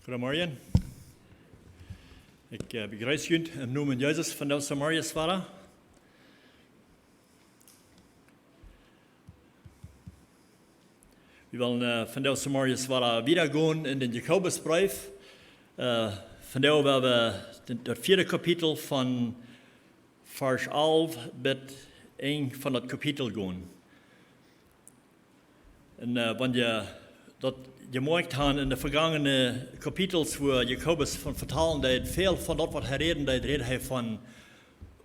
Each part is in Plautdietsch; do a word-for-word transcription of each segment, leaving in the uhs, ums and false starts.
Goodemorjen. Ekj äh, bejreess junt em Nomen Jesus von de Samarias wada. Wie wellen äh, von de Samarias wada wieda gonen en dän Jakobusbreef. Äh, vondoag woa wie daut vieede Kapitel von Varsch alf bat Enj von daut Kapitel gonen. Un äh, wan jie daut jemoakjt han en de vegangene Kapitels, wua Jakobus von vetalen deed, väl von daut waut hee räden deed, räd hee von,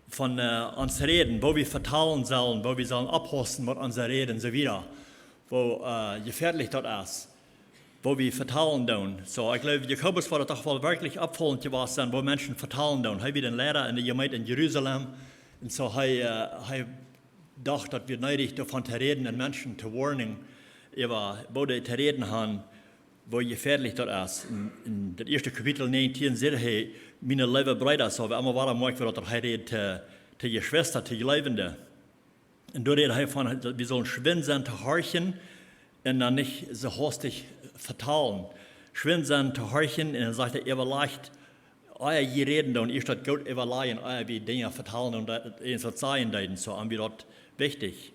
von äh, ons Räden, woo wie vetalen sellen, woo wie sellen oppaussen met ons Räden un soo wieda. Woo äh, jefäadlich daut es, woo wie vetalen doonen. Soo, ekj jleew, Jakobus woat daut doch woll werkjlich oppfaulent jewast sennen, woo Menschen vetalen doonen. Hee wia een Liera en de Jemeent en Jerusalem. Un soo hee, äh, hee docht, daut wia needich doavon to räden un Menschen to warnen, äwa woo dee to räden han, woo jefäadlich daut es. En, en daut ieeschte Kapitel näajentieen sajcht hee, miene leewe Breeda, soo wie emma woaren moakjen, daut hee räd to, to Jeschwista, to Jleewende. Un doa räd hee von, daut wie sellen schwind sennen to horchen un dan nich soo hastich vetalen. Schwind sennen to horchen un dan sajcht hee, äwalajcht, ea jie räden doonen, ieescht daut goot äwalajen, ea wie Dinja vetalen doonen, daut, daut eent waut sajen deeden, soo han wie daut wichtich.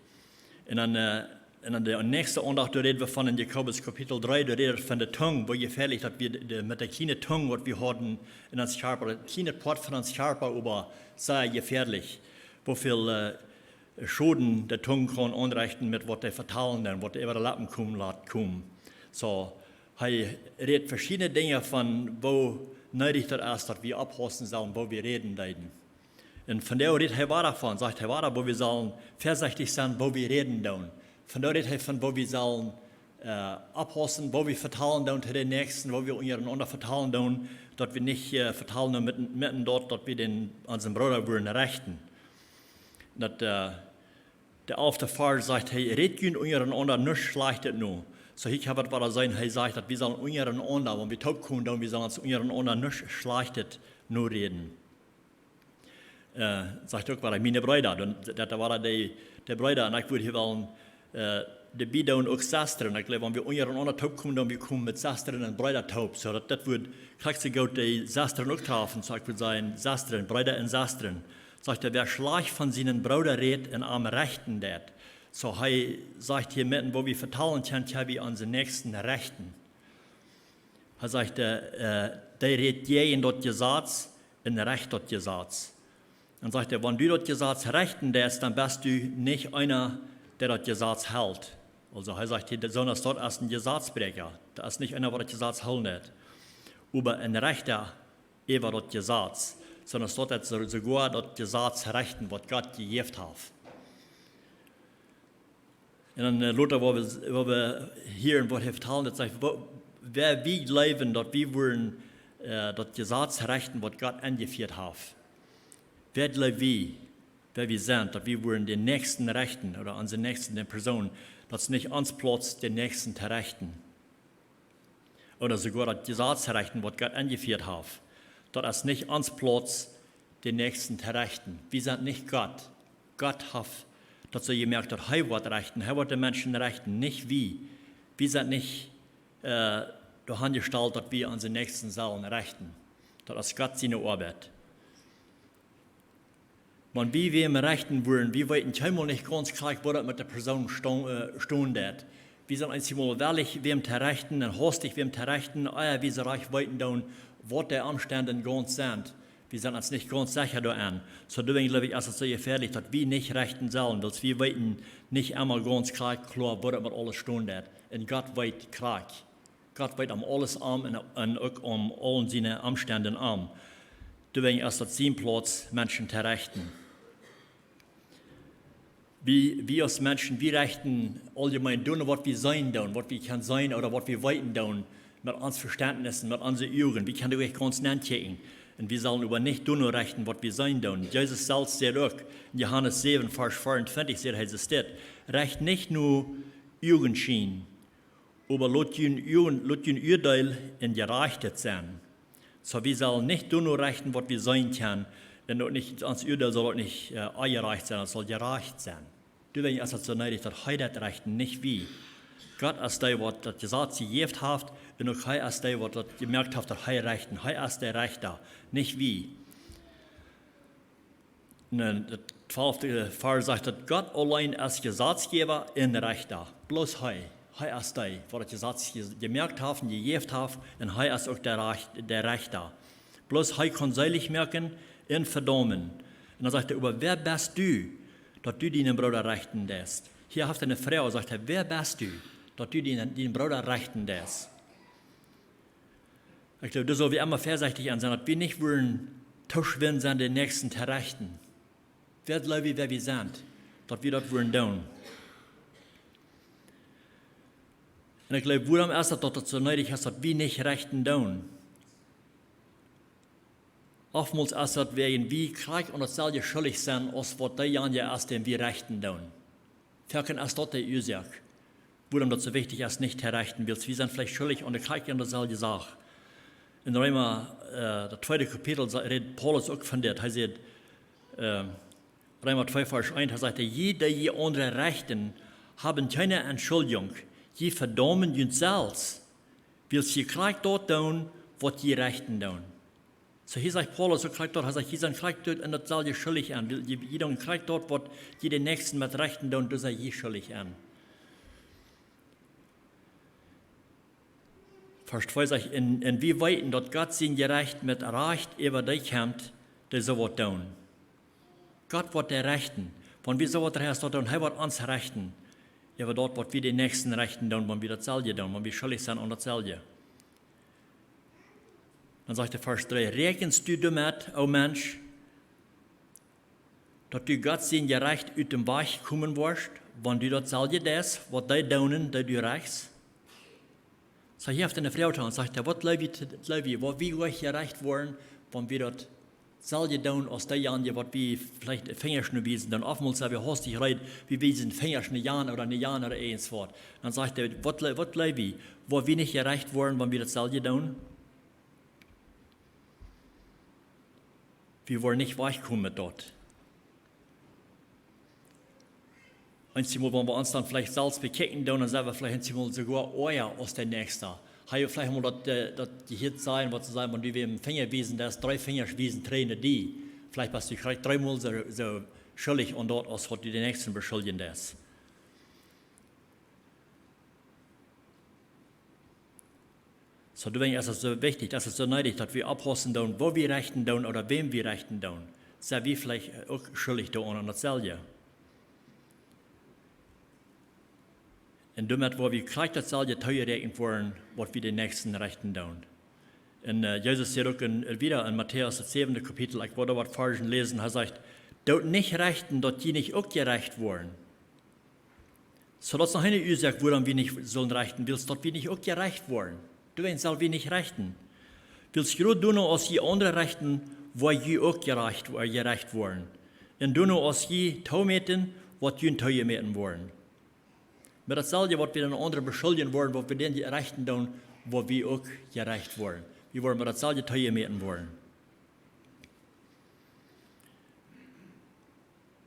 Un dan, äh, un dan de näakjste Aundacht, doa räd wie von en Jakobus Kapitel dree, doa räd hee von de Tung, woo jefäadlich daut wie de, de, met de kjliene Tung, waut wie hauden en ons Kjarpa, daut kjliene Poat von ons Kjarpa, oba sea jefäadlich. Woo väl äh, Schoden de Tung kaun aunrechten met waut dee vetalen doonen, waut dee äwa de Leppen komen lat komen. Soo, hee räd veschiedne Dinja von woo needich daut es, daut wie oppaussen sellen, woo wie räden deeden. Un vondoag räd hee wada von, sajcht hee wada, woo wie sellen väasechtich sennen, woo wie räden doonen. Vondoag räd hee von, woo wie sellen äh, oppaussen, woo wie vetalen doonen to dän Näakjsten, woo wie unjarenaunda vetalen doonen, daut wie nich äh, vetalen doonen met, met daut, daut wie dän, onsen Brooda wudden rechten. Daut, äh, de alfte Varsch sajcht hee, räd junt unjarenaunda nuscht Schlajchtet no. Soo, hia kaun wie wada seenen, hee sajcht, daut wie sellen unjarenaunda, wan wie toopkomen doonen, wie sellen ons unjarenaunda nuscht Schlajchtet noräden. Äh, sajcht uk wada, miene Breeda, dan, daut wada de, de Breeda, un ekj wudd hia wellen äh, de Bibel un uk Sestren. Ekj jleew, wan wie unjarenaunda toopkomen, dan wie komen met Sestren un Breeda toop. Soo daut, daut wudd krakjt soo goot de Sestren uk träfen. Soo ekj wudd sajen, Sestren, Breeda un Sestren. Sajcht hee, wäa schlajcht von sienen Brooda rät un am rechten deit. Soo hee sajcht hia met, woo wie vetalen kjennen, kjenn wie onsen Näakjsten rechten. Hee sajcht, äh, äh, dee rät jäajen daut Jesaz un recht daut Jesaz. Dan sajcht hee, wan du daut Jesaz rechten deist, dan best du nich eena, dee daut Jesaz helt. Aulsoo hee sajcht hia, soon aus daut es een Jesazbräakja. Daut es nich eena, waut daut Jesaz hoolen deit. Oba een Rechta äwa daut Jesaz. Soon aus daut, daut soo, soogoa daut Jesaz rechten, waut Gott jejäft haft. Un dan äh, lota, woo wie, woo wie hieren, waut hee vetalen, daut sajcht, woo, wäa wie jleewen, daut wie wudden äh, daut Jesaz rechten, waut Gott enjefieet haft. Wäa jleew wie, wäa wie sent, daut wie wudden dän Näakjsten rechten, ooda onsen Näakjsten, de Persoon, daut es nich ons Plauz, dän Näakjsten to rechten. Ooda soogoa daut Jesaz rechten, waut Gott enjefieet haft. Daut es nich ons Plauz, dän Näakjsten to rechten. Wie sent nich Gott. Gott haft daut soo jemoakt, daut hee woat rechten. Hee woat de Menschen rechten, nich wie. Wie sent nich äh, doahan jestalt, daut wie onsen Näakjsten sellen rechten. Daut es Gott siene Oabeit. Wan wie wäm rechten wudden, wie weeten kjeenmol nich gaunz krakjt, woo daut met de Persoon sto-, äh, stonen deit. Wie sent eenjemol wellich, wäm to rechten, un hastich wäm to rechten, ea wie soo rajcht weeten doonen, waut de Omstend gaunz sent. Wie sent ons nich gaunz secha doaraun. Soo doawäajen jleew ekj, es et soo jefäadlich, daut wie nich rechten sellen, wiels wie weeten nich emma gaunz krakjt kloa, woo daut met aules stonen deit. Un Gott weet krakjt. Gott weet om aules om un, un uk om aul siene Omstend om. Doawäajen es daut sien Plauz, Menschen to rechten. Wie, wie aus Menschen, wie rechten auljemeen doonen, waut wie seenen doonen, waut wie kjennen seenen ooda waut wie weeten doonen, met ons Vestentnis, met onse Uagen. Wie kjennen doa gaunz nenkjikjen. Un wie sellen oba nich doonen rechten, waut wie seenen doonen. Jesus selfst sajcht uk, en Johanes säwen, Varsch veeauntwintich, sajcht hee, sajcht dit: Recht nich no Uagenschien, oba lot jun Uagen, lot jun Uadeel en Jerajchtet sennen. Soo, wie sellen nich doonen rechten, waut wie seenen kjennen, un uk nich, ons Uadeel saul uk nich äh, onjerajcht sennen, et saul jerajcht sennen. Doawäajen es et soo needich, daut hee daut rechten, nich wie. Gott es dee, waut daut Jesaz jejäft haft, Un uk hee es dee, waut daut jemoakt haft, daut hee rechten. Hee es de Rechta, nich wie. Un, äh, de twalfte Varsch sajcht, daut Gott auleen es Jesazjäwa un Rechta. Bloos hee. Hee es dee, waut daut Jesaz je-, jemoakt haft un jejäft haft. Un hee es uk de Rech-, de Rechta. Bloos hee kaun selich moaken un vedaumen. Un dan sajcht hee: "Oba wäa best du, daut du dienen Brooda rechten deist?" Hia haft hee eene Froag, sajcht hee: "Wäa best du, daut du dienen, dienen Brooda rechten deist?" Ekj jleew, doa sell wie emma väasechtich aun sennen, daut wie nich wudden too schwind sennen, dän Näakjsten to rechten. Wäa jleew wie, wäa wie sent, daut wie daut wudden doonen. Un ekj jleew, wuarom es daut, daut daut soo needich es, daut wie nich rechten doonen? Oftmols es daut wäajen wie krakjt aun daut selwje schuldich sent, aus waut deejanje es, dän wie rechten doonen. Foaken es daut de Uasoak, wuarom daut soo wichtich es, nich to rechten, wiels wie sent veleicht schuldich aun de krakjt aun daut selwje Sach. En Reema, äh, daut tweede Kapitel sa-, rät Paulus uk von dit. Hee sajcht, ähm, Reema twee Varsch eent, hee sajcht: "Jie, dee jie aundre rechten, haben kjeene Entschuldjunk. Jie vedaumen junt selfst, wiels jie krakjt daut doonen, waut jie rechten doonen." Soo hia sajcht Paulus uk krakjt daut, hee sajcht: "Jie sent krakjt doa aun daut selwje schuldich aun. Jie, jie doonen krakjt daut, waut jie dän Näakjsten met rechten doonen, doa sent jie schuldich aun." Varsch twee sajcht: "Un, un wie weeten, daut Gott sien Jerecht met Rajcht äwa dee kjemt, dee soo waut doonen." Gott woat dee rechten. Wan wie soo waut rajchts doonen, hee woat ons rechten. Äwa daut, waut wie dän Näakjsten rechten doonen, wan wie daut selwje doonen, wan wie schuldich sent aun daut selwje. Dan sajcht de Varsch dree: "Räakjenst du doamet, o Mensch, daut du Gott sien Jerecht ut däm Wajch komen woascht, wan du daut selwje deist, waut dee doonen, dee du rechtst?" Soo, hia haft hee eene Froag aun, sajcht hee: "Waut jleew jie, jleew jie, woa wie goot jerecht woaren, wan wie daut selwje doonen aus deejanje, waut wie veleicht Finjasch no wiesen doonen?" Oftmols sent wie haustich reed, wie wiesen Finjasch no jan ooda no jan ooda irjent waut. Dan sajcht hee: "Waut jle-, waut jleew jie, woa wie nich jerecht woaren, wan wie daut selwje doonen?" Wie woaren nich wajchkomen met daut. Eenjemol, wan wie ons dan veleicht selfst bekjikjen doonen, dan sent wie veleicht eenjemol soogoa oaja aus de Näakjste. Hee veleicht mol daut, äh, daut jehieet sajen, waut see sajen, wan du wäm een Finja wiesen deist, dree Finjasch wiesen trigj no die. Veleicht best du veleicht dreemol soo, soo schuldich aun daut, aus waut du dän Näakjsten beschuldjen deist. Soo, doawäajen es et soo wichtich, es et soo needich, daut wie oppaussen doonen, woa wie rechten doonen ooda wäm wie rechten doonen. Sent wie veleicht uk schuldich doaraun, aun daut selwje? Un doamet woa wie krakjt daut selwje toojeräakjent woaren, waut wie dän Näakjsten rechten doonen. Un, äh, Jesus sajcht uk en, wieda en Matäus, daut säwende Kapitel, ekj well doa waut Varschen läsen, hee sajcht: "Doot nich rechten, daut jie nich uk jerecht woaren." Soo, daut es noch eene Uasoak, wuarom wie nich sellen rechten, wiels daut wie nich uk jerecht woaren. Doawäajen sell wie nich rechten. Wiels jrod doano aus jie aundre rechten, woa jie uk jerecht, äh, jerecht woaren. Un doano aus jie toomäten, woat junt toojemäten woaren. Met daut selwje, waut wie dän aundren beschuldjen woaren, waut wie dän rechten doonen, woa wie uk jerecht woaren. Wie woaren met daut selwje toojemäten woaren.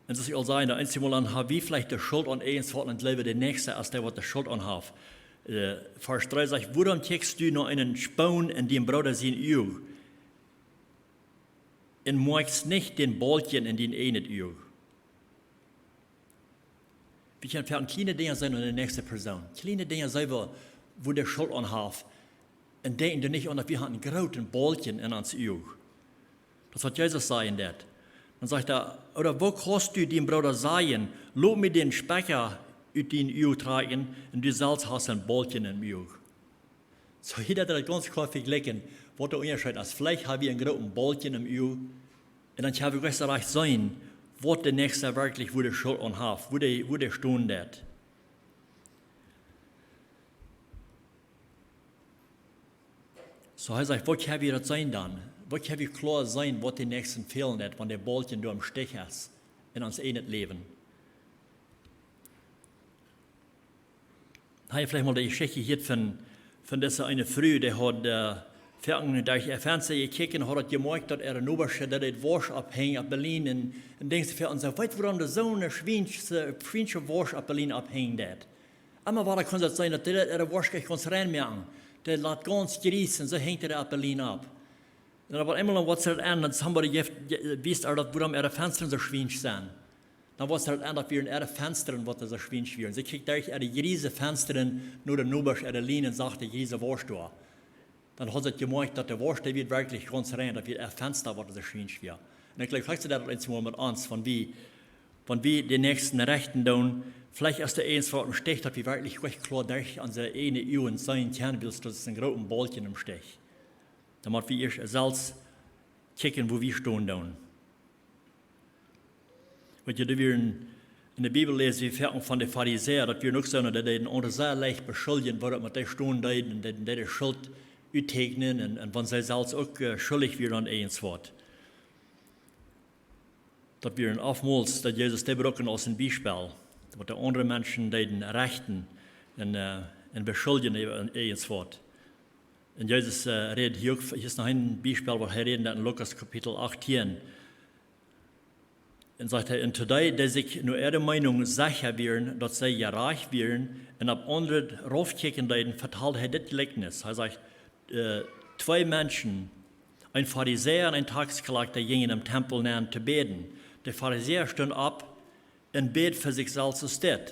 Un soo aus ekj aul säd, daut eenjemol dan hab wie veleicht de Schult aun irjent waut un jleewen, de Näakjste es dee, waut de Schult aun haft. Äh, Varsch dree sajcht: "Wuarom kjikjst du no eenen Spoon en dien Brooda sien Uag un moakjst nich dän Baulkjen en dien ieejnet Uag?" Wie kjennen foaken kjliene Dinja seenen aun de näakjste Persoon. Kjliene Dinja seenen wie, wua de Schult aun haft. Un denkjen doa nich aun, daut wie haben een grooten Baulkjen en ons Uag. Daut es, waut Jesus sajen deed. Dan sajcht hee: "Ooda woo kaust du dien Brooda sajen: Lot mie dän Spiecha ut dien Uag trakjen, un du selfst hast een Baulkjen em Uag?" Soo, hia haft hee daut gaunz kloa vejlikjen, waut de Unjascheet es. Veleicht hab wie een grooten Baulkjen em Uag, un dan kjenn wie nich rajcht seenen, waut de Näakjste werkjlich, wua de Schult aun haft, wua dee, wua dee stonen deit. Soo, hee sajcht: "Woo kjenn wie daut seenen dan? Woo kjenn wie kloa seenen, waut dän Näakjsten fälen deit, wan de Baulkjen doa em Stich es en ons ieejnet Läwen?" Hab jie veleicht mol de Jeschicht jehieet von, von dise eene Fru, dee haud, äh, foaken derch äa Fensta jekjikjt un haud daut jemoakjt, daut äare Nobasche, dee deed Worscht opphenjen opp Berlin, un, un denkjt see foaken soo: "Weet jie, wuarom doa soone schwiensche, schwiensche Worscht opp Berlin opphenjen deit?" Emma wada kunn see seenen, daut dee äare Worscht gaunz rein moaken. Dee lat gaunz jries un soo henjt hee de Appelien opp. Un opp eemol dan woat see daut en, daut somebody jeft, je-, wiest ar daut, wuarom äare Fenstren soo schwiensch sent. Dan woat see daut en, daut wieren äare Fenstren, waut soo schwiensch wieren. See kjikjt derch äare jriese Fenstren no de Nobasch äare Lien un sach de jriese Woascht doa. Dan haud see jemoakjt, daut de Woascht, dee wia werkjlich gaunz rein, daut wia äa Fensta, waut soo schwiensch wia. Un ekj jleew, veleicht es daut eent mol met ons, wan wie, wan wie dän Näakjsten rechten doonen, veleicht es doa eent waut em Stich, daut wie werkjlich recht kloa derch onse ieejne Uagen seenen kjennen, wiels daut es een grooten Baulkjen em Stich. Dan motten wie ieescht selfst kjikjen, woo wie stonen doonen. Weetst, doa wieren, en de Bibel läs wie foaken von de Farisäa, daut wieren uk soone, dee deeden aundre sea leicht beschuldjen, wuarom daut dee stonen deeden un deeden, deeden de Schult utteekjnen un, un wan see selfst uk, äh, schuldich wieren aun irjent waut. Daut wieren oftmols, daut Jesus dee brukt aus een Biespel, waut de aundre Menschen deeden rechten un, äh, un beschuldjen äwa irjent waut. Un Jesus, äh, rät hia uk, hia es noch een Biespel, waut hee rät en Lukas Kapitel achtieen. Un sajcht hee, un to dee, dee sikj no äare Meenunk secha wieren, daut see jerajcht wieren, un opp aundre raufkjikjen deeden, vetald hee dit Jlikjnis. Hee sajcht, äh, twee Menschen, een Farisäa un een Taxkrakjta, jinjen em Tempel nenn to bäden. De Farisäa stunt opp un bäd fa sikj selfst soo stell.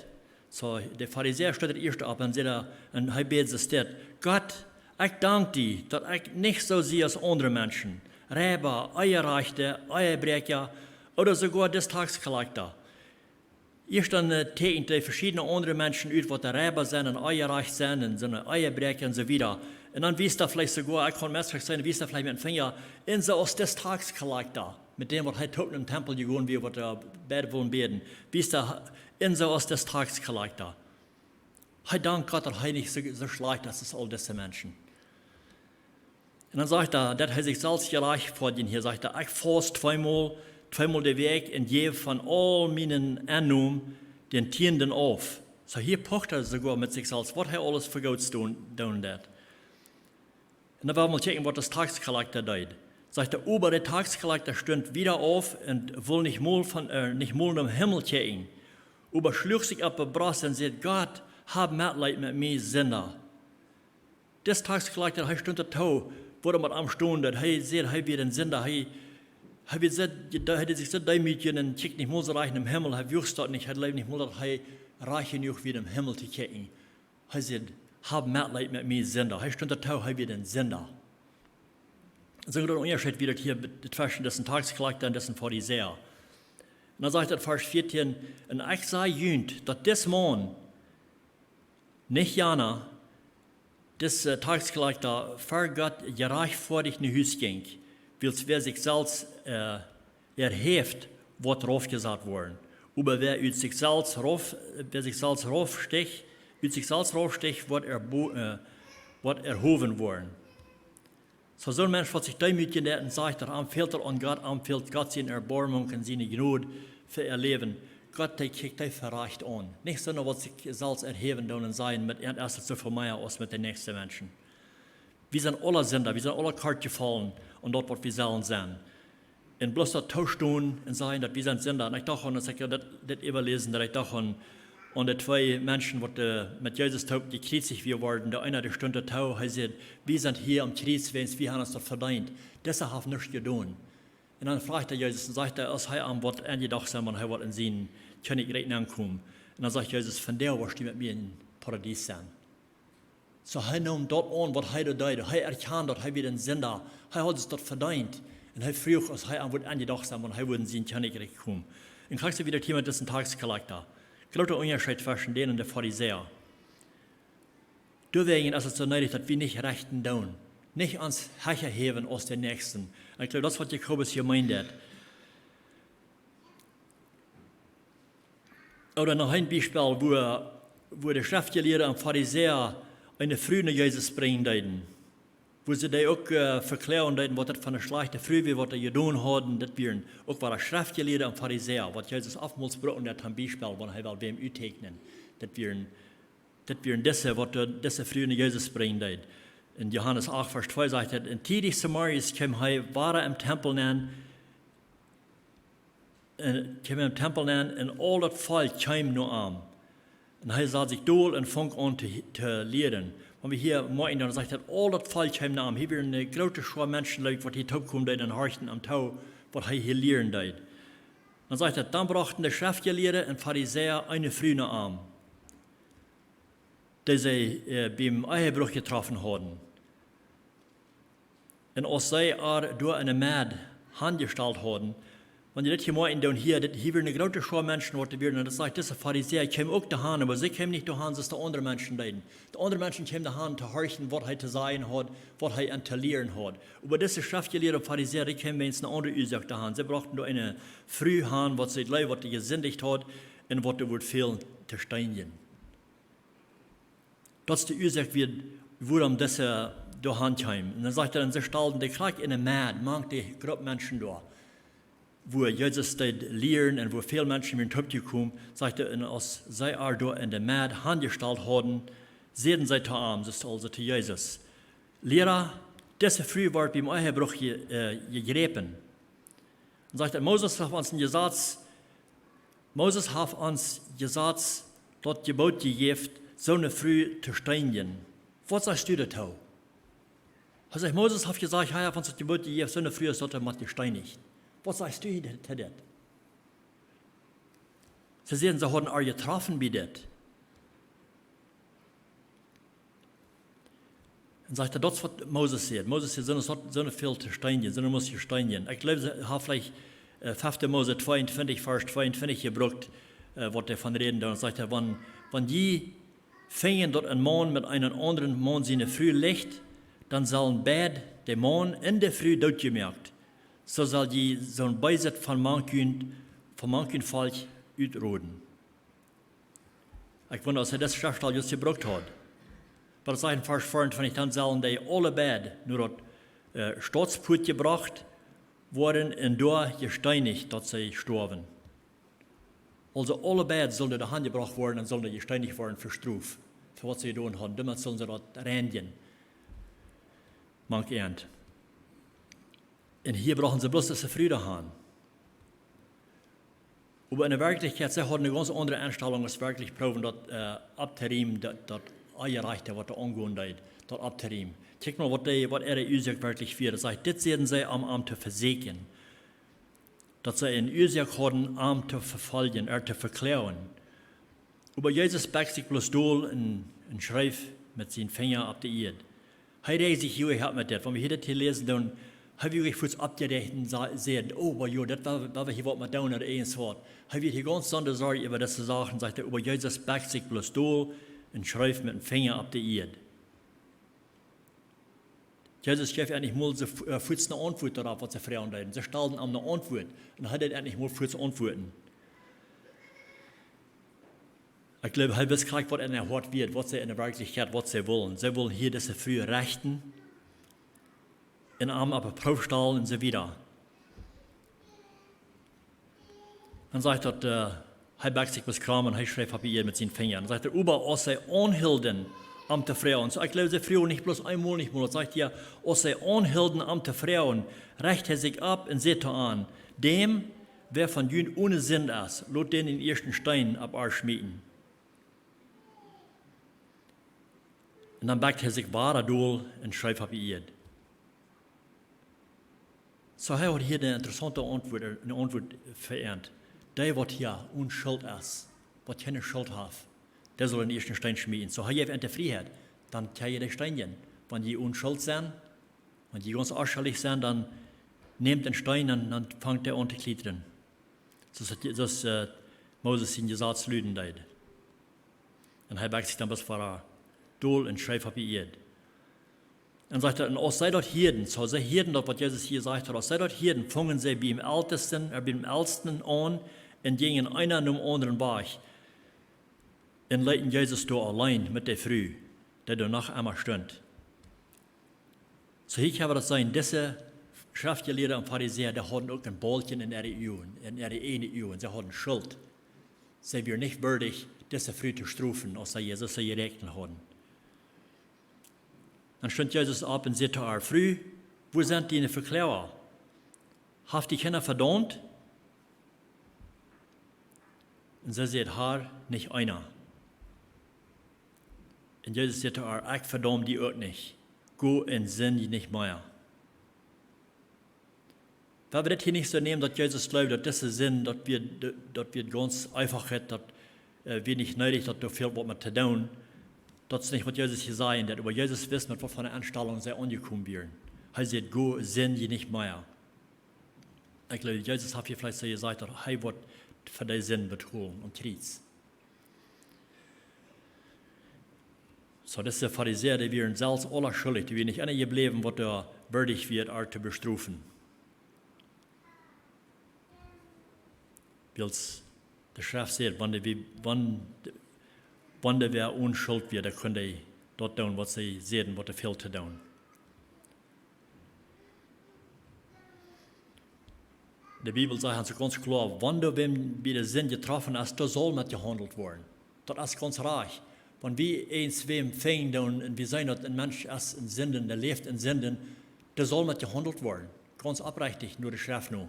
Soo, de Farisäa stunt daut ieeschte opp un säd, un hee bäd soo stell: Gott, ekj dank die, daut ekj nich soo sie aus aundre Menschen, Reiba, Eherajchta, Ehebräakja, ooda soogoa dis Taxkrakjta. Ieescht dan, äh, teekjent hee veschiedne aundre Menschen ut, waut de Reiba sent un Eherajchta sent un sent Ehebräakja un soo wieda. Un dan wiest hee veleicht soogoa, ekj kaun meist seenen, wiest hee veleicht met een Finja, un soo aus dis Taxkrakjta, met däm, waut hee toop em Tempel jegonen wia, waut doa bäden wullen bäden. Wiest hee, un soo aus dis Taxkrakjta. Hee dankt Gott, daut hee nich soo, soo schlajcht es aus aul dise Menschen. Un dan sajcht hee, daut hee sikj selfst jerajchtfoadjen. Hia sajcht hee: Ekj faust tweemol, tweemol de Wäakj un jäw von aul mienen Ennom dän Tieenden auf. Soo hia pocht hee soogoa met sikj selfst, waut hee aules fa Goots doonen, doonen deed. Un dan well wie mol kjikjen, waut de Taxkrakjta deed. Sajcht hee: Oba de Taxkrakjta stunt wieda auf un wull nich mol von, äh, nich mol nom Himmel kjikjen. Oba schluach sikj opp de Brost un säd: Gott, hab Metleet met mie, Sinda. Dis Taxkrakjta, hee stunt doatoo, wuarom daut aum stonen deed. Hee säd, hee wia een Sinda. Hee, hee wia soo, hee deed sikj soo deemootjen un kjikjt nich mol soo rajcht nom Himmel. Hee wull daut nich, hee jleewd nich mol, daut hee rajcht jenuach wia, nom Himmel to kjikjen. Hee säd: Hab Metleet met mie, Sinda. Hee stunt doatoo, hee wia een Sinda. Soo een Unjascheet wia daut hia be-, tweschen disen Taxkrakjta un disen Farisäa. Un dan sajcht daut Varsch vieetieen: Un ekj saj junt, daut dis Maun, nich jana, dis, äh, Taxkrakjta, ver Gott jerajchtfoadich no Hus jinkj, wiels wäa sikj selfst, äh, erhäft, woat raufjesat woaren. Oba wäa ut sikj selfst rauf, wäa sikj selfst raufstich, ut sikj selfst raufstich, woat erbo-, äh, woat erhowen woaren. Soo, soo een Mensch, waut sikj deemootjen deit un sajcht, daut am fält et aun Gott, am fält Gott siene Erboarmunk un siene Jnod fa äa Läwen. Gott, dee kjikjt dee fa rajcht aun. Nich soone, waut sikj selfst erhäwen doonen un sajen, met an es et soo väl mea aus met de näakjste Menschen. Wie sent aula Sinda, wie sent aula kort jefollen aun daut, waut wie sellen sennen. Un bloos daut toostonen un sajen, daut wie sent Sinda. Un ekj docht aun, aus ekj daut, dit äwaläsen, daut ekj docht aun, aun de twee Menschen, waut, äh, met Jesus toop jekjriezicht wia worden. De eena, dee stunt doatoo, hee säd: Wie sent hia aum Kjriez, wäajens wie haben ons daut vedeent. Dise haft nuscht jedonen. Un dan fruach hee Jesus un sajcht hee, aus hee aun waut enjedocht sent, wan hee woat en sien Kjennichrikj nenkomen. Un dan sajcht Jesus: Vondoag woascht du met mie em Paradies sennen. Soo, hee neem daut aun, waut hee doa deed. Hee erkjand, daut hee wia een Sinda. Hee haud sikj daut vedeent. Un hee fruach, aus hee aun waut enjedocht sent, wan hee wudd en sien Kjennichrikj komen. Un krakjt soo wia daut hia met disen Taxkrakjta. Groota Unjascheet tweschen dän un de Farisäa. Doawäajen es et soo needich, daut wie nich rechten doonen. Nich ons hecha häwen aus de Näakjsten. Un ekj jleew, daut es, waut Jakobus hia meent. Ooda noch een Biespel, wua, wua de Schreftjelieede un Farisäa eene Fru no Jesus brinjen deeden. Wua see dee uk, äh, vekloagen deeden, waut daut fa eene schlajchte Fru wia, waut dee jedonen hauden. Daut wieren uk wada Schreftjelieede un Farisäa, waut Jesus oftmols brukt, daut toom Biespel, wan hee well wäm utteekjnen. Daut wieren, daut wieren dise, waut de, dise Fru no Jesus brinjen deed. En Johanes acht, Varsch twee sajcht et: Un tiedich zemorjes kjeem hee wada em Tempel nenn, un kjeem em Tempel nenn, un aul daut Volkj kjeem no am. Un hee sad sikj dol un funk aun to, to lieren. Wan wie hia moakjen, dan sajcht daut, aul daut Volkj kjeem no am. Hia wia eene groote Schoa Menschen, jleew ekj, waut hia toopkomen deed un horchten am too, waut hee hia lieren deed. Dan sajcht daut, dan brochten de Schreftjelieede un Farisäa eene Fru no am, dee see, äh, biem Ehebruch jetroffen hauden. Un aus see äa doa enne Med hanjestalt hauden, wan jie dit hia moakjen doonen hia, dit, hia wia eene groote Schoa Menschen, waut doa wieren, un daut sajcht, dise Farisäa kjeemen uk doahan, oba see kjeemen nich doahan, soo aus de aundre Menschen deeden. De aundre Menschen kjeemen doahan to horchen, waut hee to sajen haud, waut hee an to lieren haud. Oba dise Schreftjelieede un Farisäa, dee kjeemen wäajen eene aundre Uasoak doahan. See brochten doa eene Fru han, waut see jleewden, waut jesindicht haud un waut doa wudd väl to steenjen. Daut es de Uasoak, wia, wuarom dise doahan kjeemen. Un dan sajcht hee, un see stalden dee krakjt enne Med, mank de Grupp Menschen doa, wua Jesus deed lieren un wua väl Menschen wieren toopjekomen, sajcht hee, un aus see äa doa enne Med hanjestalt hauden, säden see to am, daut es aulsoo to Jesus: Liera, dise Fru wort biem Ehebruch je-, äh, jejräpen. Un sajcht hee, Moses haft ons een Jesaz, Moses haft ons Jesaz daut Jeboot jejäft, soone Fru to steenjen. Waut sajchst du doatoo? Hee sajcht, Moses haft jesajcht, hee haft ons daut Jeboot jejäft, soone Fru es daut, dee mott jesteenicht. Waut sajchst du hia to dit? See säden, see hauden äa jetroffen bie dit. Un sajcht hee, daut es waut Moses säd. Moses säd, soone, soone väl to steenjen, soone mott jesteenicht. Ekj jleew, see haft veleicht, äh, fefte Mose tweeuntwintich, Varsch tweeuntwintich jebrukt, äh, waut doavon räden deed. Dan sajcht hee, wan, wan jie finjen, daut een Maun met eenen aundren Maun siene Fru licht, dan sellen beid, de Maun un de Fru, dootjemoakt. Soo sell jie soon Beeset von mank junt, von mank jun Volkj utroden. Ekj wunda, aus hee dise Schreftstäd jrod jebrukt haud. Oba daut sajcht en Varsch veeauntwintich, dan sellen dee aule beid no daut, äh, Stautspuat jebrocht woaren un doa jesteenicht, daut see stoawen. Aulsoo aule beid sullen doa hanjebrocht woaren un sullen doa jesteenicht woaren fa Strof, fa waut see jedonen hauden. Doamet sullen see daut reinjen. Mank an. Un hia brochten see bloos dise Fru doahan. Oba enne Werkjlichkjeit, see hauden eene gaunz aundre Enstalunk aus werkjlich proowen daut, äh, opptorieemen, daut, daut Onjerajchte, waut doa aungonen deed, daut opptorieemen. Kjikj mol, waut dee, waut äare Uasoak werkjlich wia. Daut sajcht, dit säden see om, om am to vesieekjen. Daut see eene Uasoak hauden, am to vefoljen, ea to vekloagen. Oba Jesus bekjt sikj bloos dol un, un schreef met sienen Finja opp de Ieed. Hee räajt sikj hia nich opp met dit. Wan wie hia dit hia läsen, dan hee wia fuaz oppjerajcht un sa-, säd: "Oh, oba jo, daut well, well wie hia waut met doonen ooda irjent waut." Hee wia hia gaunz soo besorcht äwa dise Sachen, sajcht hee, oba Jesus bekjt sikj bloos dol un schreef met dän Finja opp de Ieed. Jesus jeef endlich mol see fu-, äh, fuaz eene Auntwuat doaropp, waut see froagen deeden. See stalden am eene Auntwuat. Un hee deed endlich mol fuaz auntwuaden. Ekj jleew, hee wist krakjt, waut en äa Hoat wia, waut see enne Werkjlichkjeit, waut see wullen. See wullen hia dise Fru rechten un am opp de Proow stalen un soo wieda. Dan sajcht daut, äh, hee bekjt sikj bloos krom un hee schreef opp de Ieed met sienen Finja. Dan sajcht hee, oba aus see aunhilden, am to froagen. Soo, ekj jleew, see fruach nich bloos eemol, nich mol. Daut sajcht hia, aus see aunhilden, am to froagen, recht hee sikj opp un säd to an: "Däm, wäa von junt one Sind es, lot dän dän ieeschten Steen opp äa schmieten." Un dan bekjt hee sikj wada dol un schreef opp de Ieed. Soo, hee haud hia eene interessaunte Auntwuat, eene Auntwuat fa an. Dee, waut hia one Schult es, waut kjeene Schult haft, dee saul dän ieeschten Steen schmieten. Soo, hee jeef an de Frieheit. Dan kjenn jie dän Steen nämen. Wan jie one Schult sent, wan jie gaunz onschuldich sent, dan nämt dän Steen, dan, dan fangt dee aun to kjlietren. Soo aus daut, soo aus, äh, Moses sien Jesaz luden deed. Un hee bekjt sikj dan bat ver dol un schreef opp de Ieed. Un sajcht hee, un aus see daut hieeden, soo see hieeden daut, waut Jesus hia jesajcht haud, aus see daut hieeden, fungen see biem Eltesten, äh, biem Eltesten aun un jinjen eena nom aundren wajch un leeten Jesus doa auleen met de Fru, dee doa noch emma stunt. Soo hia kjenn wie daut seenen, dise Schreftjelieede un Farisäa, dee hauden uk een Bolkjen en äare Uagen, en äare ieejne Uagen. See hauden Schult. See wieren nich wieedich, dise Fru to strofen, aus see Jesus soo jeräakjent hauden. Dan stunt Jesus opp un säd to äa: "Fru, wua sent diene Vekloaga? Haft die kjeena vedaumt?" Un see säd: "Herr, nich eena." Un Jesus säd to ar: "Ekj vedaum die uk nich. Go un sind nich mea." Wie wellen dit hia nich soo nämen, daut Jesus jleeft, daut dise Sind, daut wie, daut wie gaunz eefach hauden, daut, äh, wie nich needich, daut doa väl waut met to doonen. Daut es nich waut Jesus hia sajen deed, oba Jesus wist, met waut fa eene Enstalunk see aunjekomen wieren. Hee säd: "Go, sind nich mea." Ekj jleew, Jesus haft hia veleicht soo jesajcht, daut hee woat fa dee Sind betolen aum Kjriez. Soo, dise Farisäa, dee wieren selfst aula schuldich, dee wieren nich eena jebläwen, waut doa wieedich wia, ar to bestrofen. Wiels de Schreft sajcht, wan dee, wan, wan dee wäa one Schult wia, dan kunn dee daut doonen, waut see säden, waut doa fält to doonen. De Bibel sajcht ons gaunz kloa, wan doa wäm bie de Sind jetroffen es, doa saul met jehaundelt woaren. Daut es gaunz rajcht. Wan wie eent wäm finjen doonen un wie seenen, daut een Mensch es en Sinden, dee läft en Sinden, doa saul met jehaundelt woaren. Gaunz oprechtich, no de Schreft no.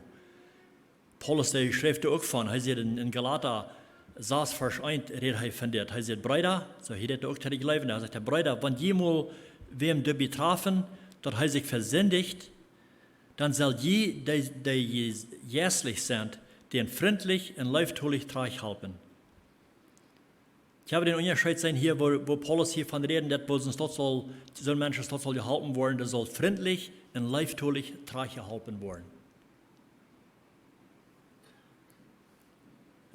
Paulus, dee schreef doa uk von. Hee sajcht en, en Galata sas Varsch eent, rät hee von dit. Hee sajcht: "Breeda", soo hia rät hee uk to de Jleewende, hee sajcht: "Breeda, wan jie mol wäm doabie trafen, daut hee sikj vesindicht, dan sell jie, dee, dee jie jeistlich sent, dän frintlich un leeftolich trigjhalpen." Ekj hab dän Unjascheet seenen hia, woo, woo Paulus hia von rät, daut woo soon Mensch saul, soon Mensch saul jeholpen woaren, dee saul frintlich un leeftolich trigjjeholpen woaren.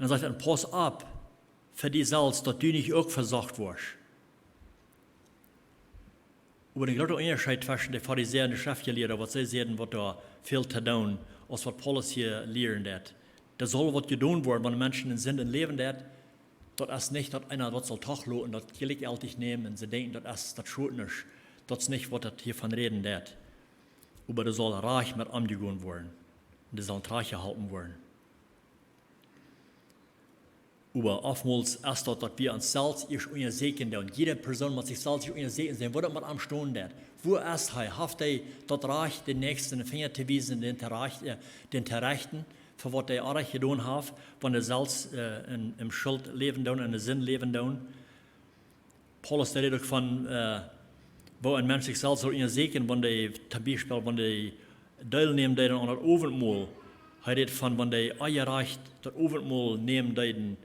Un dan sajcht hee: "Un pauss opp fa die selfst, daut du nich uk vesocht woascht." Oba een groota Unjascheet tweschen de Farisäa un de Schreftjelieede, waut see säden, waut doa fält to doonen, aus waut Paulus hia lieren deed. Doa saul waut jedonen woaren, wan Menschen en Sinden läwen doonen. Daut es nich, daut eena daut saul toloten, daut jlikjjeltich nämen un see denkjen, daut es, daut schot nich. Daut es nich, waut daut hia von räden deit. Oba doa saul rajcht met omjegonen woaren. Un dee saul trigjjeholpen woaren. Oba oftmols es daut, daut wie ons selfst ieescht unjasieekjen doonen. Jieda Persoon mott sikj selfst ieescht unjasieekjen, seenen, woo daut met am stonen deit. Woo es hee? Haft hee daut Rajcht, dän Näakjsten een Finja to wiesen, dän to rajcht-, äh, dän to rechten, fa waut hee oajch jedonen haft, wan hee selfst, äh, en, en Schult läwen deit, en de Sind läwen deit? Paulus, dee rät uk von, äh, woo een Mensch sikj selfst saul unjasieekjen, wan dee, toom Biespel, wan dee deelnämen deed aun daut Owentmol. Hee rät von, wan dee onjerajcht daut Owentmol nämen deeden,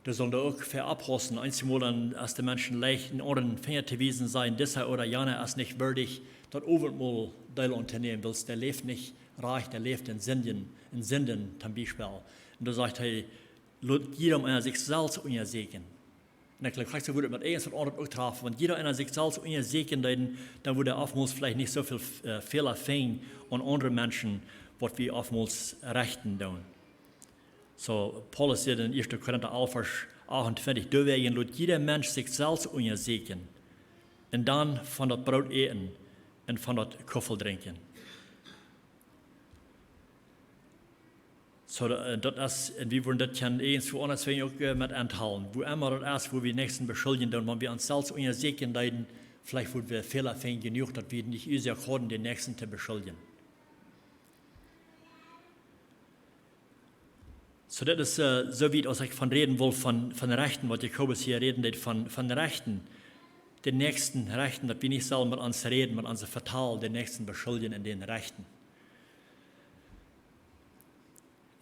dee sullen doa uk fa oppaussen. Eenjemol dan, aus de Menschen leicht een aundren Finja to wiesen, sajen, disa ooda jana es nich wieedich, daut Owentmol Deel auntoonämen, wiels dee läft nich rajcht, dee läft en Sinden, en Sinden, toom Biespel. Un dan sajcht hee, lot jieda eena sikj selfst unjasieekjen. Un ekj jleew, krakjt soo wudd daut met eent waut aundret uk träfen. Wan jieda eena sikj selfst unjasieekjen deed, dan, dan wudd hee oftmols veleicht nich soo väl, äh, Fäla finjen aun aundre Menschen, waut wie oftmols rechten doonen. Soo, Paulus sajcht en ieeschte Korinta alf, Varsch achtuntwintich: "Doawäajen lot jieda Mensch sikj selfst unjasieekjen, un dan von daut Broot äten un von daut Kuffel drinkjen." Soo, da-, äh, daut es, un wie wudden daut kjennen irjentwoo aundasch uk, äh, met aunhoolen. Wua emma daut es, wua wie Näakjsten beschuldjen doonen, wan wie ons selfst unjasieekjen deeden, veleicht wudd wie Fäla finjen jenuach, daut wie nich Uasoak hauden, dän Näakjsten to beschuldjen. Soo, daut es, äh, soo wiet aus ekj von räden wull, von, von rechten, waut Jakobus hia räden deed, von, von rechten, dän Näakjsten rechten, daut wie nich sellen met ons räden, met onse Vetal, dän Näakjsten beschuldjen un dän rechten.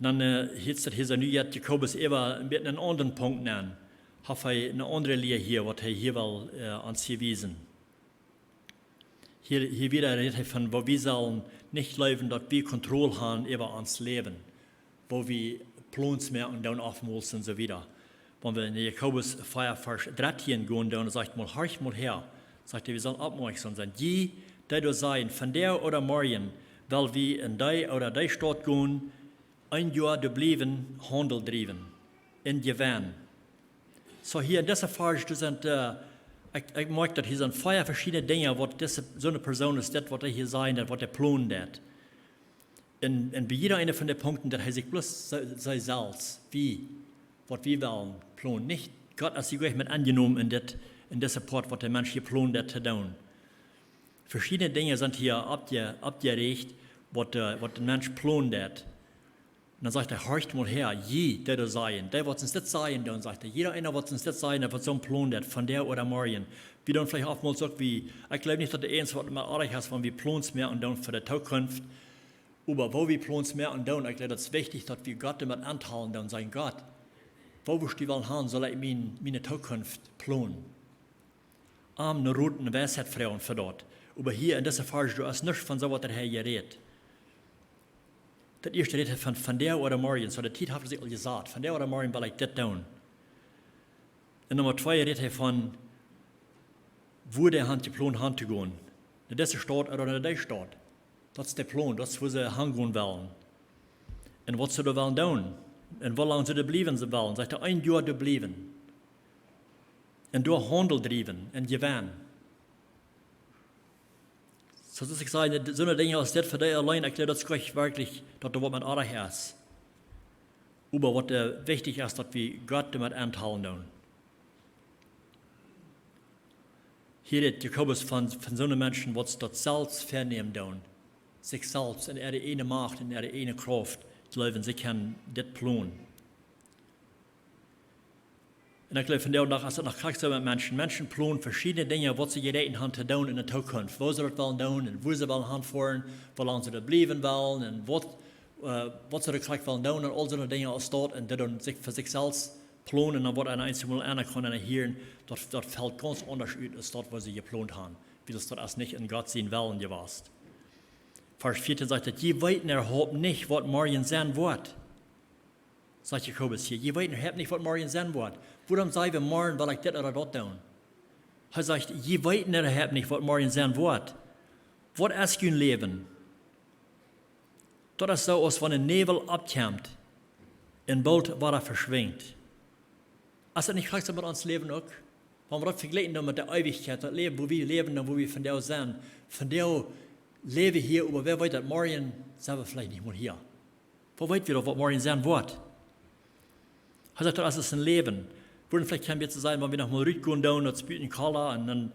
Un dan, äh, hia sajcht hee soo, nu jeit Jakobus äwa een bät eenen aundren Punkt aun. Haft hee eene aundre Lia hia, waut hee hia well, äh, ons hia wiesen. Hia, hia wada rät hee von, woo wie sellen nich jleewen, daut wie Kontroll haben äwa ons Läwen. Woo wie Plons moaken doonen oftmols un soo wieda. Wan wie en Jakobus vea, Varsch dartieen gonen, dan sajcht mol, horcht mol häa, sajcht hee, wie sellen oppmoakjsom sennen. Jie, dee doa sajen, vondoag ooda morjen well wie en dee ooda dee Staut gonen, een Joa doa bliewen, Haundel driewen, un jewennen. Soo hia en dise Varsch, doa sent, äh, ekj, ekj moakj daut hia sent vea veschiedne Dinja, waut dise, soone Persoon es, daut waut hee hia sajen deit, waut hee plonen deit. Un, un bie jieda eenen von de Punkten, daut hee sikj bloos see, see selfst, wie, waut wie wellen plonen. Nich Gott, aus hee jlikj met aunjenomen en dit, en dise Poat, waut de Mensch hia plonen deit to doonen. Veschiedne Dinja sent hia oppje-, oppjeräacht, waut de, waut de Mensch plonen deit. Un dan sajcht hee: "Horcht mol häa, jie, dee doa sajen, dee waut ons dit sajen doonen", sajcht hee. "Jieda eena waut ons dit sajen, dee waut soon Plon deit, vondoag ooda morjen." Wie doonen veleicht oftmols uk, wie, ekj jleew nich daut de eensje waut mea oajch es, wan wie Plons moaken doonen fa de Tookunft. Oba woo wie Plons moaken doonen, ekj jleew daut es wichtich daut wie Gott doamet auntalen doonen, sajen: "Gott, woo wurscht du wellen han, saul ekj mien, miene Tookunft plonen?" Am no Rot un Weisheit froagen fa daut. Oba hia en dise Varsch, doa es nuscht von soo waut hee hia rät. Daut ieeschte rät hee von vondoag ooda morjen, soo de Tiet haft hee sikj aul jesat. Vondoag ooda morjen well ekj dit doonen. Un Numma twee rät hee von, wua dee haft jeplont han to gonen. No dise Staut ooda no dee Staut. Daut es de Plon, daut es wua see han gonen wellen. Un waut see doa wellen doonen. Un woo lang see doa bliewen wellen. Sajcht hee: "Een Joa doa bliewen. Un doa Haundel driewen un jewennen." Soo aus ekj säd, soone Dinja aus dit fa dee auleen, ekj jleew daut es werkjlich daut doa waut met oajch es. Oba waut, äh, wichtich es, daut wie Gott doamet auntalen doonen. Hia rät Jakobus von, von soone Menschen waut daut selfst vänämen doonen. Sikj selfst en äare ieejne Macht, en äare ieejne Krauft jleewen, see kjennen dit plonen. Un ekj jleew, vondoag dän Dach es daut noch krakjt soo met Menschen. Menschen plonen veschiedne Dinja waut see jereed han to doonen en de Tookunft. Woo see daut wellen doonen un wua see wellen han foaren, woo lang see doa bliewen wellen un waut, äh, waut see doa krakjt wellen doonen un aul soone Dinja aus daut. Un dee doonen sikj fa sikj selfst plonen un dan woat eena eensjemol aunkomen un hieren, daut, daut felt gaunz aundasch ut aus daut waut see jeplont han. Wiels daut es nich en Gott sien Wellen jewast. Varsch vieetieen sajcht daut: "Jie weeten äwahaupt nich waut morjen sennen woat." Sajcht Jakobus hia: "Jie weeten äwahaupt nich waut morjen sennen woat. Wuarom saj wie, morjen well ekj dit ooda daut doonen?" Hee sajcht: "Jie weeten äwahaupt nich waut morjen sennen woat." Waut es jun Läwen? Daut es soo aus wan een Näwel oppkjemt un boolt wada veschwinjt. Es daut nich krakjt soo met ons Läwen uk? Wan wie daut vejlikjen dan met de Eewichkjeit, daut Läwen, wua wie läwen un wua wie vondoag sennen. Vondoag läw wie hia, oba wäa weet daut, morjen sent wie veleicht nich mol hia. Woo weet wie daut, waut morjen sennen woat? Hee sajcht, daut es een Läwen. Wuarom veleicht kjenn wie soo sajen, wan wie noch mol rutgonen doonen, daut es buten kola, un dan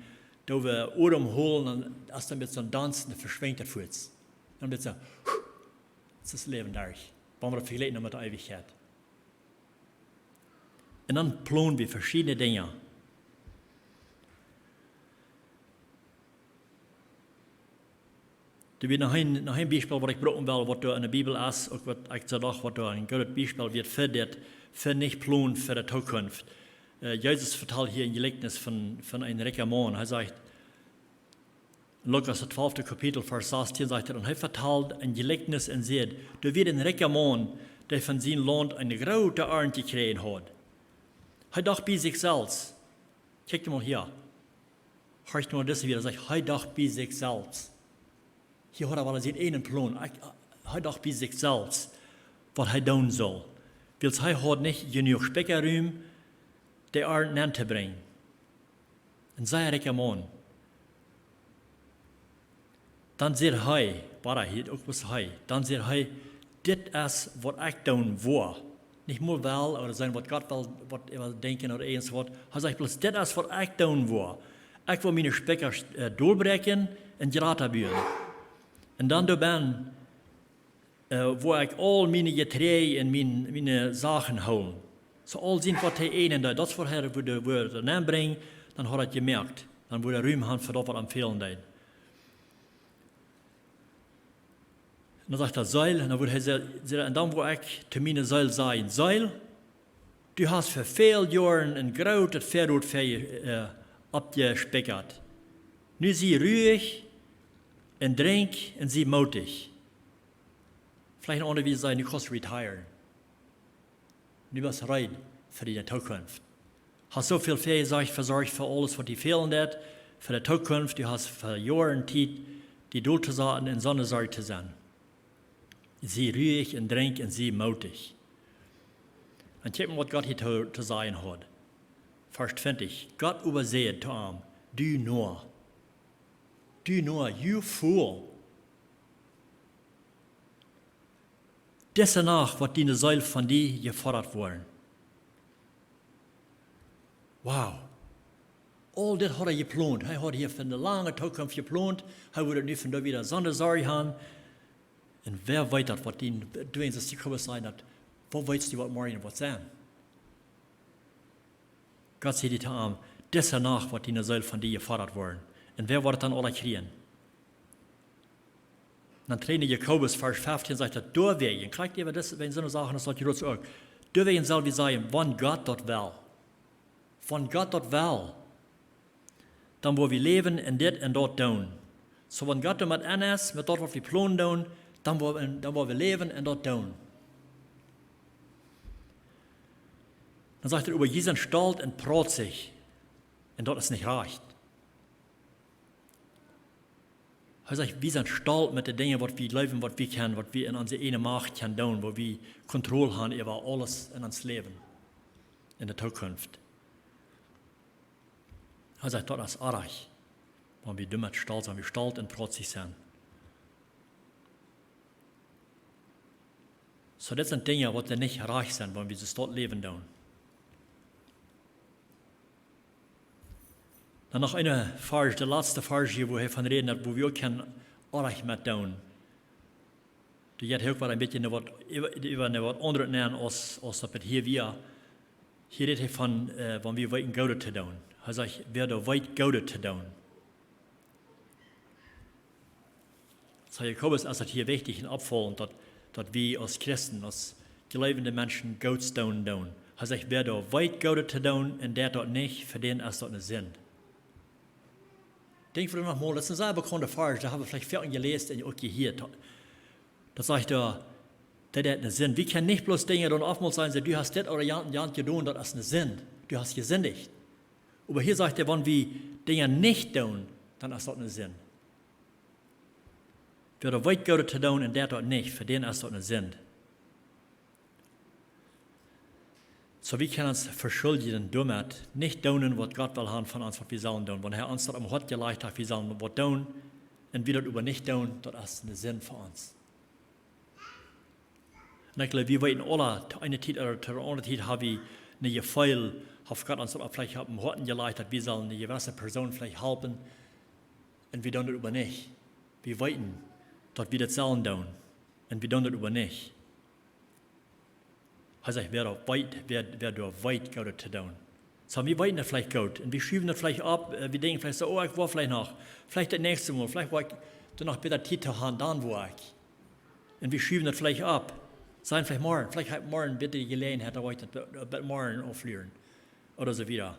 doo wie Odem holen, un aus dan met soon Danzen, dan veschwinjt daut fuaz. Dan woat soo, daut es Läwen doa. Wan wie daut vejlikjen dan met de Eewichkjeit. Un dan plon wie veschiedne Dinja. Doa wia noch een, noch een Biespel waut ekj brucken well, waut doa en de Bibel es, uk waut ekj soo docht, waut doa een goodet Biespel wia fa dit, fa nich plonen fa de Tookunft. Äh, Jesus vetalt hia een Jlikjnis von, von een rikjen Maun. Hee sajcht, Lukas, daut twalfte Kapitel, Varsch sastieen, sajcht hee: "Un hee vetald een Jlikjnis un säd: Doa wia een rikja Maun, dee von sien Launt eene groote Arnt jekjräajen haud." Hee docht bie sikj selfst. Kjikj mol hia. Horcht mol dise wada, sajcht, hee docht bie sikj selfst. Hia haud hee wada sienen eenen Plon. Hee, hee docht bie sikj selfst, waut hee doonen sull. Wiels hee haud nich jenuach Spikja Rum, de Arnt nenn to brinjen. Een sea rikja Maun. Dan säd hee, wada hia uk, waut hee, dan säd hee: "Dit es waut ekj doonen woa." Nich mol well, ooda sennen waut Gott well, waut hee well denkjen ooda irjent waut. Hee sajcht bloos: "Dit es waut ekj doonen woa. Ekj woa miene Spikja, äh, dolbräakjen un jrata buen. Un dan doabennen, äh, woa ekj aul miene Jeträajd un mien, miene Sachen hoolen." Soo aul sien waut hee eenen deed, daut es waut hee wudd, wudd nenn brinjen, dan haud hee daut jemoakt. Dan wudd hee Rum han fa daut waut am fälen deed. Un dan sajcht hee: "Seel", un dan wudd hee saj-, saj-, "Un dan woa ekj to miene Seel sajen: Seel, du hast fa väl Joaren een grootet Väarot fa, äh, oppjespikjat. Nu sie ruich un drinkj un sie mootich." Veleicht een aundra wudd sajen: "Nu kaust retire. Nu best reed fa de Tookunft. Hast soo väl vesorcht, vesorcht fa aules waut die fälen deit, fa de Tookunft, du hast fa Joaren Tiet, die dol to saten un sonne Sorj to sennen. Sie ruich un drinkj un sie mootich." Un kjikj mol waut Gott hia to, to sajen haud. Varsch twintich. Gott oba säd to am: "Du Noah. Du Noah, you fool. Dise Nacht woat diene Seel von die jefodat woaren." Wow. Aul dit haud hee jeplont. Hee haud hia fa eene lange Tookunft jeplont. Hee wudd nu von doa wada sonne Sorj han. Un wäa weet daut, waut dee, du denkjst, aus dee Kobus säd daut, woo weetst du, waut morjen woat sennen? Gott säd to am: Dise Nacht woat diene Seel von die jefodat woaren. Un wäa woat dan aula kjrieen? Dan trigj no Jakobus, Varsch feftieen, sajcht daut: Doawäajen, krakjt äwa dise, wäajen soone Sachen aus daut jrod uk. Doawäajen sell wie sajen: Wan Gott daut well. Wan Gott daut well, dan woa wie läwen un dit un daut doonen. Soo, wan Gott doamet en es, met daut, waut wie plonen doonen, dan woa wie, dan woa wie läwen un daut doonen. Dan sajcht hee: Oba jie sent stolt un prautsich. Un daut es nich rajcht. Hee sajcht, wie sent stolt met de Dinja, waut wie jleewen, waut wie kjennen, waut wie en onse eejne Macht kjennen doonen, woo wie Kontroll haben äwa aules en ons Läwen, en de Tookunft. Hee sajcht, daut es oaj, wan wie doamet stolt sent, wie stolt un prautsich sent. Soo, daut sent Dinja, waut doa nich rajcht sent, wan wie soo stolt läwen doonen. Dan noch een Varsch, de latste Varsch hia, wua hee von räden deit, wua wie uk kjennen oaj met doonen. Doa jeit hee uk waut een bät no waut, äwa, äwa no waut aundret nenn aus, aus daut hia wia. Hia rät hee von, äh, wan wie weeten Goodet to doonen. Hee sajcht, wäa doa weet Goodet to doonen. Soo, Jakobus es daut hia wichtich un oppfaulent, daut, daut wie aus Christen, aus jleewende Menschen Goots doonen, doonen. Hee sajcht, wäa doa weet Goodet to doonen un deit daut nich, fa dän es daut eene Sind. Denkj wie noch mol, daut es een sea bekaunda Varsch, dee hab wie veleicht väl jeläst un uk jehieet. Daut sajcht doa, daut es eene Sind. Wie kjennen nich bloos Dinja doonen, oftmols sajen see, du hast dit ooda jant, jant jedonen, daut es eene Sind. Du hast jesindicht. Oba hia sajcht hee, wan wie Dinja nich doonen, dan es daut eene Sind. Wäa doa weet Goodet to doonen un deit daut nich, fa dän es daut eene Sind. Soo, wie kjennen ons veschuldjen doamet, nich doonen, waut Gott well haben von ons, waut wie sellen doonen. Wan hee ons daut opp daut Hoat jelajcht haft, wie sellen waut doonen, un wie daut oba nich doonen, daut es eene Sind fa ons. Un ekj jleew, wie weeten aula, to eene Tiet ooda to eene aundre Tiet hab wie een Jefeel, haft Gott ons daut veleicht opp dän Hoat jelajcht, daut wie sellen eene jewesse Persoon veleicht halpen, un wie doonen daut oba nich. Wie weeten, daut wie daut sellen doonen, un wie doonen daut oba nich. Hee sajcht, wäa doa weet, wäa, wäa doa weet Goodet to doonen. Soo, wie weeten daut veleicht goot, un wie schuwen daut veleicht opp, äh, wie denkjen veleicht soo, oh, ekj woa veleicht noch, veleicht daut näakjste Mol, veleicht woa ekj doa noch bäta Tiet to haben, dan woa ekj. Un wie schuwen daut veleicht opp, sajen veleicht morjen, veleicht hab ekj morjen bäta Jeläajenheit, dan woa ekj daut bie, bie morjen aufluaren. Ooda soo wieda.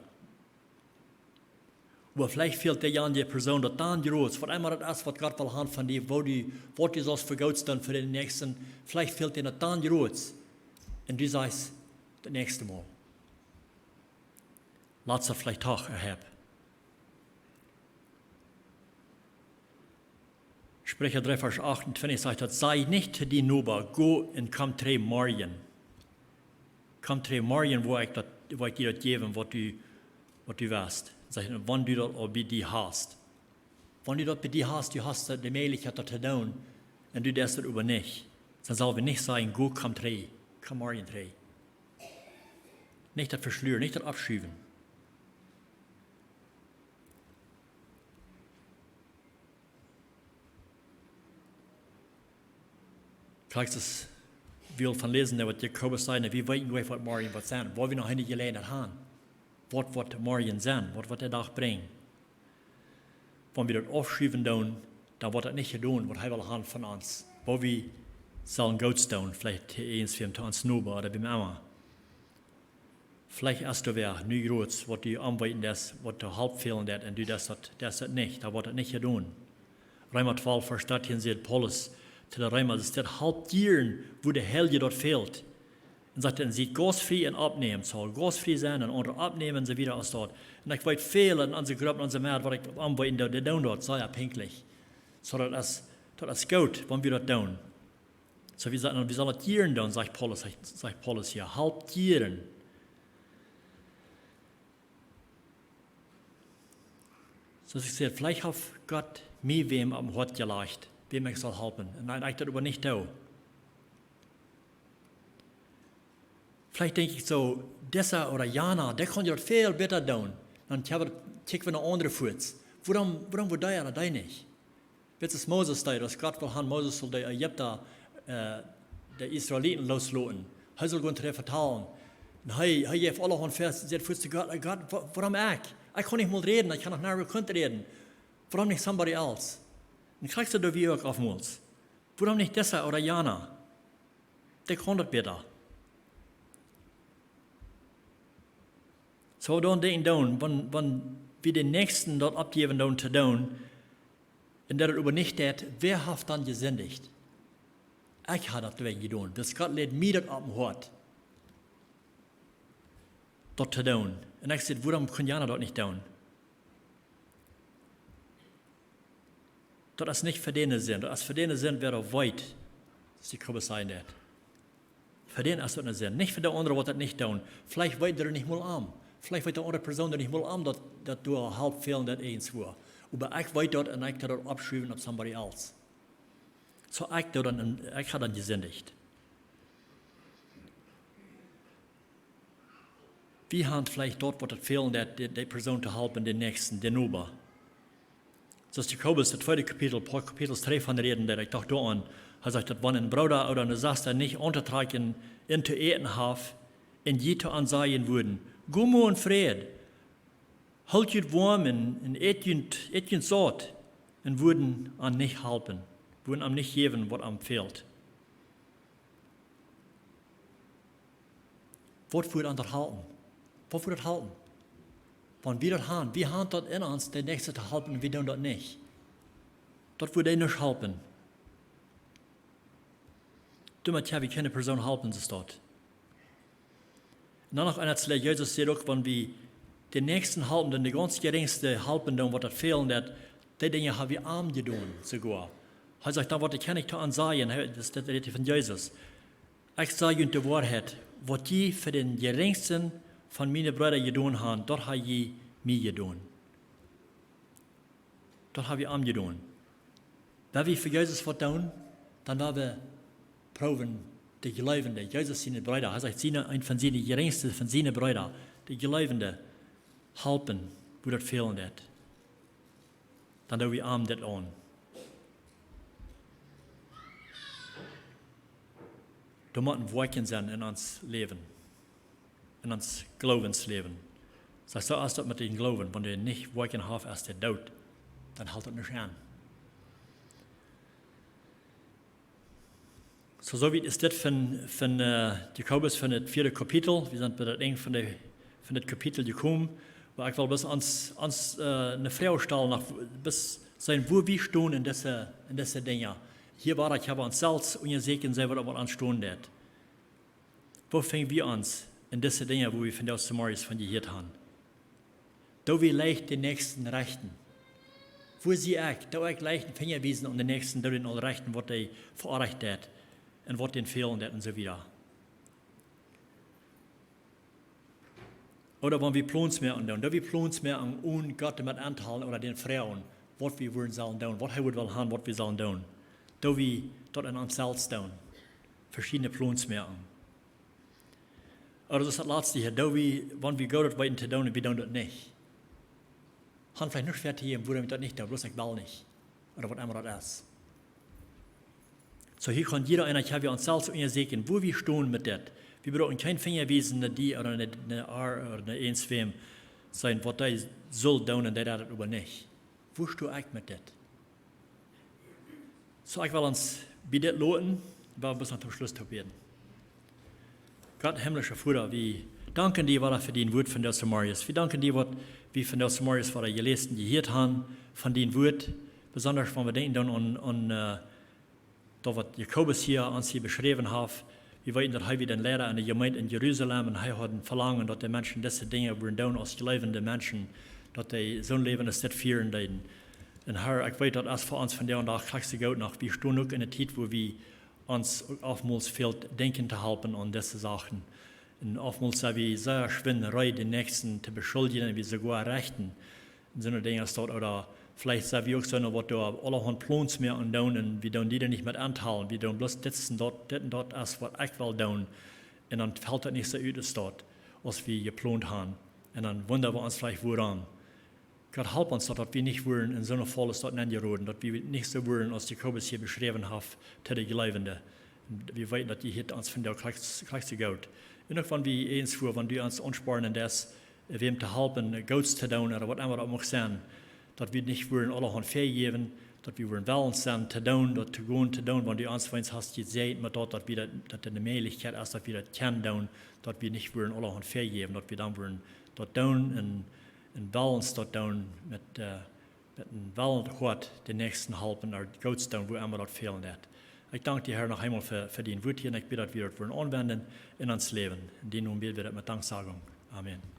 Oba veleicht fält dee aun dee Persoon daut dan jrod, waut emma daut es, waut Gott well haben von die, woo du, waut du saust fa Goots doonen fa dän Näakjsten, veleicht fält dee daut dan jrod. Un du sajchst, daut näakjste Mol. Lot daut veleicht doch erheben. Spricha dree, Varsch achtuntwintich sajcht daut: Saj nich to dien Noba: Go un komm trigj morjen. Komm trigj morjen, woa ekj daut, woa ekj die daut jäwen, waut du, waut du west. Sajcht, wan du daut aul bie die hast. Wan du daut bie die hast, du hast de Mäajlichkjeit daut to doonen, un du deist daut oba nich, dan sell wie nich sajen: Go, komm trigj, komm morjen trigj. Nich daut veschluren, nich daut aufschuwen. Krakjt soo aus wie aul von läsen, waut Jakobus säd, wie weeten nich, waut morjen woat sennen. Woa wie noch eene Jeläajenheit haben? Waut woat morjen sennen? Waut woat de Dach brinjen? Wan wie daut aufschuwen doonen, dan woat daut nich jedonen, waut hee well haben von ons. Woo wie sellen Goots doonen, veleicht irjentwäm, to ons Noba ooda wäm emma. Veleicht es doa wäa nu jrod, waut du aunbieden deist, waut doa Help fälen deit, un du deist daut, deist daut nich, dan woat daut nich jedonen. Reema twalf, Varsch dartieen sajcht Paulus to de Reema, daut es daut Help jieren, wua de Heilje daut fält. Un sajcht, un siet gaustfrie un oppnämen, soo gaustfrie sennen un aundre oppnämen, soo wieda aus daut. Un ekj weet väl en onse Grupp, en onse Medd, waut ekj aunbieden doo, dee doonen daut sea pinkjlich. Soo daut es, daut es goot, wan wie daut doonen. Soo, wie sellen, wie sellen daut jieren doonen, sajcht Paulus, sajcht, sajcht Paulus hia, Help jieren. Soo aus ekj säd, veleicht haft Gott mie wäm opp daut Hoat jelajcht, wäm ekj saul halpen. Un dan ekj daut oba nich doo. Veleicht denkj ekj soo, disa ooda jana, dee kaun daut väl bäta doonen. Dan kjikj wie, kjikj wie no aundre Foats. Wuarom, wuarom woat dee ooda dee nich? Wiels Moses deed, aus Gott wull haben, Moses sull de Ägipta äh, de Israeliten loosloten. Hee sull gonen to dee vetalen. Un hee, hee jeef aulahaunt Varsch, säd fuaz to Gott: "Ä, Gott, wa-, wuarom ekj? Ekj kaun nich mol räden, ekj kaun noch nich mol räden. Wuarom nich somebody else?" Un krakjt soo doo wie uk oftmols. Wuarom nich disa ooda jana? Dee kaun daut bäta. Soo dan denkjen doonen, wan, wan wie dän Näakjsten daut oppjäwen doonen to doonen, un daut et äwa nich deit, wäa haft dan jesindicht? Ekj hab daut doawäajen jedonen. Wiels Gott läd mie daut opp daut Hoat, daut to doonen. Un ekj säd: "Wuarom kunn jana daut nich doonen?" Daut es nich fa dän ne Sind. Daut es fa dän ne Sind, wäa daut weet, aus Jakobus sajen deit. Fa dän es daut ne Sind. Nich fa de aundre, waut daut nich doonen. Veleicht weet dee nich mol aun. Veleicht weet de aundre Persoon doa nich mol aun, daut, daut doa Help fält, daut irjentwua. Oba ekj weet daut un ekj doo daut oppschuwen opp somebody else. Soo ekj doo dan, ekj hab dan jesindicht. Wie haben veleicht doa waut daut fält, daut dee, dee Persoon to halpen, dän Näakjsten, dän Noba. Soo aus Jakobus, daut tweede Kapitel, poa Kapitels trigj von räden, daut ekj docht doaraun, hee sajcht daut, wan een Brooda ooda eene Sesta nich auntotrakjen un to äten haft, un jie to an sajen wudden: "Go mau en Fräd, hoolt junt woam un, un ät junt, ät junt saut", un wudden an nich halpen, wudden am nich jäwen, waut am fält. Waut wudd an daut halpen? Waut wudd daut halpen? Wan wie daut haben, wie haben daut en ons, dän Näakjsten to halpen, un wie doonen daut nich. Daut wudd nich halpen. Doamet kjenn wie kjeene Persoon halpen, soo steit. Un dan noch eena, Jesus säd uk, wan wie dän Näakjsten halpen, dän de gaunz jerinjste halpen doonen, waut daut fält, daut, dee Dinja hab wie am jedonen, soogoa. Hee sajcht dan, waut ekj kjenn nich to an sajen, hee, daut, daut rät von Jesus. Ekj saj junt de Woarheit, waut jie fa dän jerinjsten von miene Breeda jedonen haben, daut hab jie mie jedonen. Daut hab wie am jedonen. Wan wie fa Jesus waut doonen, dan woa wie proowen, de Jleewende, Jesus siene Breeda, hee sajcht, siene, een von siene jerinjste, von siene Breeda, de Jleewende, halpen, wua daut fält. Dan doo wie am dit aun. Doa motten Woakjen sennen en ons Läwen, en ons Gloowensläwen. Soo aus daut met dän Gloowen, wan dee nich Woakjen haft, es dee doot, dan helt daut nich aun. Soo, soo wiet es dit von, von, äh, Jakobus, von daut vieede Kapitel. Wie sent bie daut Enj von de, von daut Kapitel jekomen. Oba ekj well bloos ons, ons, äh, eene Froag stalen, no, bloos seenen, wua wie stonen en dise, en dise Dinja. Hia wia daut, wie haben ons selfst unjasieekjen, seenen, waut, waut aunstonen deit. Wua finj wie ons en dise Dinja, wua wie vondoag zemorjes von jehieet haben? Doo wie leicht dän Näakjsten rechten? Wua sie ekj? Doo ekj leicht een Finja wiesen aun dän Näakjsten, doo dän aul rechten, waut hee veoajcht haft un waut dän fält un daut un soo wieda? Ooda wan wie Plons moaken doonen, doo wie Plons moaken, onen Gott doamet auntohoolen ooda dän froagen, waut wie wudden sellen doonen, waut hee wudd wellen haben, waut wie sellen doonen? Doo wie daut en ons selfst doonen? Veschiedne Plons moaken. Ooda daut es daut latste hia, doo wie, wan wie Goodet weeten to doonen, wie doonen daut nich. Han veleicht nuscht fa to jäwen, wuarom ekj daut nich doo, bloos ekj well nich. Ooda waut emma daut es. Soo, hia kaun jieda eena, wie haben ons selfst unjasieekjen, wua wie stonen met dit. Wie brucken kjeen Finja wiesen no die ooda no, no ar ooda no eent wäm, seenen, waut hee sull doonen un dee deit daut oba nich. Wua sto ekj met dit? Soo, ekj well ons bie dit loten, wie wellen bat toom Schluss toop bäden. Gott, himmlischa Voda, wie danken die wada fa dien Wort von dise Morjes. Wie danken die, waut wie von dise Morjes wada jeläst un jehieet haben von dien Wort. Besonda wan wie denkjen dan aun, aun, äh, daut waut Jakobus hia ons hia beschräwen haft. Wie weeten, daut hee wia een Liera enne Jemeent en Jerusalem un hee haud een Velangen, daut de Menschen dise Dinja wudden doonen aus jleewende Menschen, daut dee soon Läwen aus dit fieren deeden. Un Herr, ekj weet, daut es fa ons vondoag dän Dach krakjt soo goot noch. Wie stonen uk en eene Tiet, wua wie ons uk oftmols fält denkjen to halpen aun dise Sachen. Un oftmols sent wie sea schwind reed, dän Näakjsten to beschuldjen un wie soogoa rechten. Un soone Dinja es daut, ooda veleicht sent wie uk soone, waut doa aulahaunt Plons moaken doonen un wie doonen die doa nich met auntohoolen. Wie doonen bloos dit un daut, dit un daut es waut ekj well doonen. Un dan fält daut nich soo ut aus daut, aus wie jeplont haben. Un dan wunda wie ons veleicht, wuarom. Gott, help ons daut, daut wie nich wudden en soone Faul aus daut nenjeroden, daut wie nich soo wudden, aus Jakobus hia beschräwen haft, to de Jleewende. Wie weeten, daut jie hia ons vondoag krakjt soo goot. Un uk wan wie eens wua, wan du ons aunspornen deist, wäm to halpen, Goots to doonen, ooda waut emma daut mucht sennen, daut wie nich wudden aulahaunt väajäwen, daut wie wudden wellens sennen to doonen, daut to gonen to doonen, wan du ons weens hast jesäajent met daut, daut wie daut, daut doa ne Mäajlichkjeit es, daut wie daut kjennen doonen, daut wie nich wudden aulahaunt väajäwen, daut wie dan wudden daut doonen un, un wellens daut doonen met, met een wellent Hoat, de Näakjsten halpen, ooda Goots doonen, wua emma daut fälen deit. Ekj dank die, Herr, noch eemol fa, fa dien Wuat hia un ekj bäd, daut wie daut wudden aunwenjen en ons Läwen. En dienen Nomen bäd wie daut met Danksagunk. Amen.